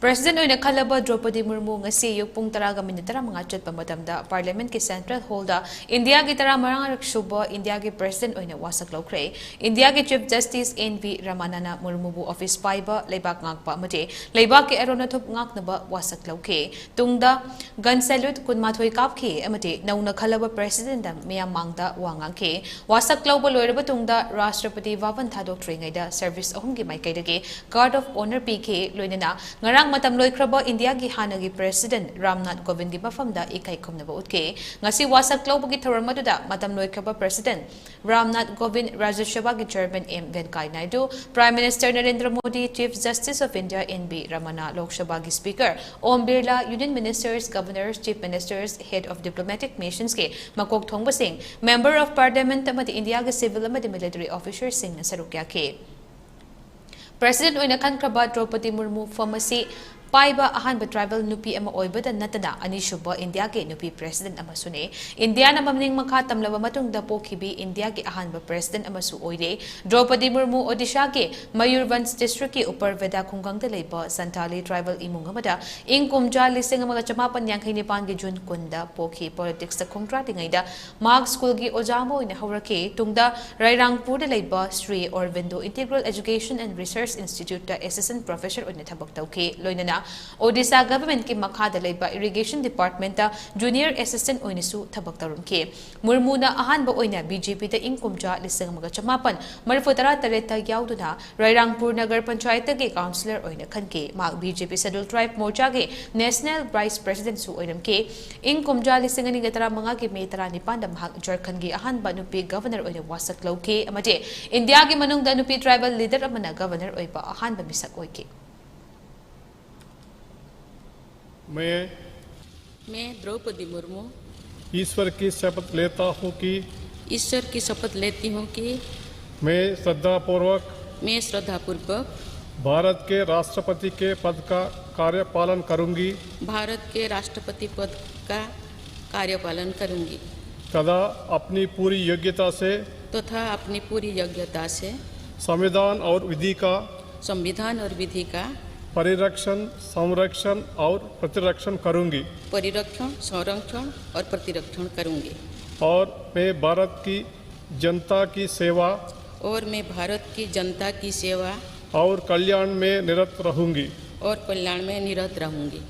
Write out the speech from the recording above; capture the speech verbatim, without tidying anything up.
President ꯑꯣꯏꯅ ꯈꯜꯂꯕ ꯗ꯭ꯔꯧꯄꯗꯤ ꯃꯨꯔꯃꯨ ꯉꯁꯤ ꯑꯌꯨꯛ ꯄꯨꯡ ꯇꯔꯥꯒ ꯃꯤꯅꯤꯠ ꯇꯔꯥꯃꯉꯥ ꯆꯠꯄ ꯃꯇꯝꯗ ꯄꯥꯔꯂꯤꯌꯥꯃꯦꯟꯠꯀꯤ ꯁꯦꯟꯇ꯭ꯔꯦꯜ ꯍꯣꯜꯗ ꯏꯟꯗꯤꯌꯥꯒꯤ ꯇꯔꯥꯃꯉꯥꯔꯛ ꯁꯨꯕ ꯏꯟꯗꯤꯌꯥꯒꯤ ꯄ꯭ꯔꯦꯁꯤꯗꯦꯟꯠ ꯑꯣꯏꯅ ꯋꯥꯁꯛ ꯂꯧꯈ꯭ꯔꯦ꯫ ꯏꯟꯗꯤꯌꯥꯒꯤ ꯆꯤꯐ ꯖꯁꯇꯤꯁ ꯑꯦꯟ ꯚꯤ ꯔꯃꯅꯥꯅ ꯃꯨꯔꯃꯨꯕꯨ ꯑꯣꯐꯤꯁ ꯄꯥꯏꯕ, ꯂꯩꯕꯥꯛ ꯉꯥꯛꯄ ꯑꯃꯗꯤ ꯂꯩꯕꯥꯛꯀꯤ ꯑꯔꯣꯟ ꯑꯊꯨꯞ ꯉꯥꯛꯅꯕ ꯋꯥꯁꯛ ꯂꯧꯈꯤ꯫ ꯇꯨꯡꯗ ꯒꯟ ꯁꯦꯂ꯭ꯌꯨꯠ ꯀꯨꯟꯃꯥꯊꯣꯏ ꯀꯥꯞꯈꯤ ꯑꯃꯗꯤ ꯅꯧꯅ ꯈꯜꯂꯕ ꯄ꯭ꯔꯦꯁꯤꯗꯦꯟꯠꯅ ꯃꯤꯌꯥꯝ ꯃꯥꯡꯗ ꯋꯥ ꯉꯥꯡꯈꯤ꯫ ꯋꯥꯁꯛ ꯂꯧꯕ ꯂꯣꯏꯔꯕ ꯇꯨꯡꯗ ꯔꯥꯁꯇ꯭ꯔꯄꯇꯤ ꯚꯕꯟ ꯊꯥꯗꯣꯛꯇ꯭ꯔꯤꯉꯩꯗ ꯁꯔꯚꯤꯁ ꯑꯍꯨꯝꯒꯤ ꯃꯥꯏꯀꯩꯗꯒꯤ ꯒꯥꯔꯗ ꯑꯣꯐ ꯑꯣꯅꯔ ꯄꯤꯈꯤ꯫ ꯂꯣꯏꯅꯅ ꯉꯔꯥꯡ ꯃꯇꯝ ꯂꯣꯏꯈ꯭ꯔꯕ ꯏꯟꯗꯤꯌꯥꯒꯤ ꯍꯥꯟꯅꯒꯤ ꯄ꯭ꯔꯦꯁꯤꯗꯦꯟꯠ ꯔꯥꯝꯅꯥꯊ ꯀꯣꯕꯤꯟꯗꯒꯤ ꯃꯐꯝꯗ ꯏꯀꯥꯏ ꯈꯨꯝꯅꯕ ꯎꯠꯈꯤ꯫ ꯉꯁꯤ ꯋꯥꯁꯛ ꯂꯧꯕꯒꯤ ꯊꯧꯔꯝ ꯑꯗꯨꯗ ꯃꯇꯝ ꯂꯣꯏꯈ꯭ꯔꯕ ꯄ꯭ꯔꯦꯁꯤꯗꯦꯟꯠ ꯔꯥꯝꯅꯥꯊ ꯀꯣꯕꯤꯟꯗ, ꯔꯥꯖ꯭ꯌ ꯁꯚꯥꯒꯤ chairman M Venkaiah Naidu, prime minister Narendra Modi, chief justice of India N V Ramana, Lok ꯁꯚꯥꯒꯤ speaker Om Birla, union ministers, governors, chief ministers, head of diplomatic ꯃꯤꯁꯟꯁꯀꯤ ꯃꯀꯣꯛ ꯊꯣꯡꯕꯁꯤꯡ, ꯃꯦꯝꯕꯔ ꯑꯣꯐ ꯄꯥꯔꯂꯤꯌꯥꯃꯦꯟꯠ ꯑꯃꯗꯤ ꯏꯟꯗꯤꯌꯥꯒꯤ ꯁꯤꯚꯤꯜ ꯑꯃꯗꯤ ꯃꯤꯂꯤꯇꯔꯤ ꯑꯣꯐꯤꯁꯔꯁꯤꯡꯅ ꯁꯔꯨꯛ ꯌꯥꯈꯤ꯫ ꯄ꯭ꯔꯦꯁꯤꯗꯦꯟꯠ ꯑꯣꯏꯅ ꯈꯟꯈ꯭ꯔꯕ ꯗ꯭ꯔꯧꯄꯗꯤ ꯃꯨꯔꯃꯨ ꯐꯝ ꯑꯁꯤ ꯄꯥꯏꯕ ꯑꯍꯥꯟꯕ ꯇ꯭ꯔꯥꯏꯕꯦꯜ ꯅꯨꯄꯤ ꯑꯃ ꯑꯣꯏꯕꯗ ꯅꯠꯇꯅ ꯑꯅꯤꯁꯨꯕ ꯏꯟꯗꯤꯌꯥꯒꯤ ꯅꯨꯄꯤ ꯄ꯭ꯔꯦꯁꯤꯗꯦꯟꯠ ꯑꯃꯁꯨꯅꯤ꯫ ꯏꯟꯗꯤꯌꯥꯅ ꯃꯅꯤꯡ ꯃꯈꯥ ꯇꯝꯂꯕ ꯃꯇꯨꯡꯗ ꯄꯣꯛꯈꯤꯕꯤ ꯏꯟꯗꯤꯌꯥꯒꯤ ꯑꯍꯥꯟꯕ ꯄ꯭ꯔꯦꯁꯤꯗꯦꯟꯠ ꯑꯃꯁꯨ ꯑꯣꯏꯔꯦ꯫ ꯗ꯭ꯔꯧꯄꯗꯤ ꯃꯨꯔꯃꯨ ꯑꯣꯗꯤꯁꯥꯒꯤ ꯃꯌꯨꯔꯚꯟꯖ ꯗꯤꯁꯇ꯭ꯔꯤꯛꯀꯤ ꯎꯄꯔ ꯕꯦꯗꯥ ꯈꯨꯡꯒꯪꯗ ꯂꯩꯕ ꯁꯟꯇꯥꯂꯤ ꯇ꯭ꯔꯥꯏꯕꯦꯜ ꯏꯃꯨꯡ ꯑꯃꯗ ꯏꯪ ꯀꯨꯝꯖꯥ ꯂꯤꯁꯤꯡ ꯑꯃꯒ ꯆꯃꯥꯄꯟ ꯌꯥꯡꯈꯩ ꯅꯤꯄꯥꯟꯒꯤ ꯖꯨꯟ ꯀꯨꯟꯗ ꯄꯣꯛꯈꯤ꯫ ꯄꯣꯂꯤꯇꯤꯛꯁꯇ ꯈꯣꯡꯗꯥꯗ꯭ꯔꯤꯉꯩꯗ ꯃꯍꯥꯛ ꯁ꯭ꯀꯨꯜꯒꯤ ꯑꯣꯖꯥ ꯑꯃ ꯑꯣꯏꯅ ꯍꯧꯔꯛꯈꯤ꯫ ꯇꯨꯡꯗ ꯔꯥꯏꯔꯥꯡꯄꯨꯔꯗ ꯂꯩꯕ Sri Aurobindo integral education and research ꯏꯟꯁꯇꯤꯇ꯭ꯌꯨꯠꯇ ꯑꯦꯁꯤꯁꯇꯦꯟꯠ ꯄ꯭ꯔꯣꯐꯦꯁꯔ ꯑꯣꯏꯅ ꯊꯕꯛ ꯇꯧꯈꯤ꯫ ꯂꯣꯏꯅꯅ ꯑꯣꯗꯤꯁꯥ ꯒꯚꯔꯟꯃꯦꯟꯠꯀꯤ ꯃꯈꯥꯗ ꯂꯩꯕ ꯏꯔꯤꯒꯦꯁꯟ ꯗꯤꯄꯥꯔꯠꯃꯦꯟꯠꯇ ꯖꯨꯅꯤꯌꯔ ꯑꯦꯁꯤꯁꯇꯦꯟꯠ ꯑꯣꯏꯅꯁꯨ ꯊꯕꯛ ꯇꯧꯔꯝꯈꯤ꯫ ꯃꯨꯔꯃꯨꯅ ꯑꯍꯥꯟꯕ ꯑꯣꯏꯅ ꯕꯤ ꯖꯦ ꯄꯤꯗ ꯏꯪ ꯀꯨꯝꯖꯥ ꯂꯤꯁꯤꯡ ꯑꯃꯒ ꯆꯃꯥꯄꯟ ꯃꯔꯤꯐꯨ ꯇꯔꯥ ꯇꯔꯦꯠꯇ ꯌꯥꯎꯗꯨꯅ ꯔꯥꯏꯔꯥꯡꯄꯨꯔ ꯅꯒꯔ ꯄꯟꯆꯥꯌꯠꯇꯒꯤ ꯀꯥꯎꯟꯁꯤꯂꯔ ꯑꯣꯏꯅ ꯈꯟꯈꯤ꯫ ꯃꯍꯥꯛ ꯕꯤ ꯖꯦ ꯄꯤ ꯁꯦꯗ꯭ꯌꯨꯜ ꯇ꯭ꯔꯥꯏꯕ ꯃꯣꯔꯆꯥꯒꯤ ꯅꯦꯁꯅꯦꯜ ꯚꯥꯏꯁ ꯄ꯭ꯔꯦꯁꯤꯗꯦꯟꯠꯁꯨ ꯑꯣꯏꯔꯝꯈꯤ꯫ ꯏꯪ ꯀꯨꯝꯖꯥ ꯂꯤꯁꯤꯡ ꯑꯅꯤꯒ ꯇꯔꯥꯃꯉꯥꯒꯤ ꯃꯦ ꯇꯔꯥꯅꯤꯄꯥꯟꯗ ꯃꯍꯥꯛ ꯖꯔꯈꯟꯒꯤ ꯑꯍꯥꯟꯕ ꯅꯨꯄꯤ ꯒꯚꯔꯅꯔ ꯑꯣꯏꯅ ꯋꯥꯁꯛ ꯂꯧꯈꯤ ꯑꯃꯗꯤ ꯏꯟꯗꯤꯌꯥꯒꯤ ꯃꯅꯨꯡꯗ ꯅꯨꯄꯤ ꯇ꯭ꯔꯥꯏꯕꯦꯜ ꯂꯤꯗꯔ ꯑꯃꯅ ꯒꯚꯔꯅꯔ ꯑꯣꯏꯕ ꯑꯍꯥꯟꯕ ꯃꯤꯁꯛ ꯑꯣꯏꯈꯤ꯫ मैं मैं द्रौपदी मुर्मू ईश्वर की शपथ लेता हूँ कि ईश्वर की शपथ लेती हूँ कि मैं श्रद्धापूर्वक मैं श्रद्धापूर्वक भारत के राष्ट्रपति के पद का कार्यपालन करूंगी भारत के राष्ट्रपति पद का कार्यपालन करूंगी तथा अपनी पूरी योग्यता से तथा अपनी पूरी योग्यता से संविधान और विधि का संविधान और विधि का परिरक्षण, संरक्षण और प्रतिरक्षण करूंगी। परिरक्षण, संरक्षण और प्रतिरक्षण करूंगी। और मैं भारत की जनता की सेवा और मैं भारत की जनता की सेवा और कल्याण में निरत रहूंगी। और कल्याण में निरत रहूंगी।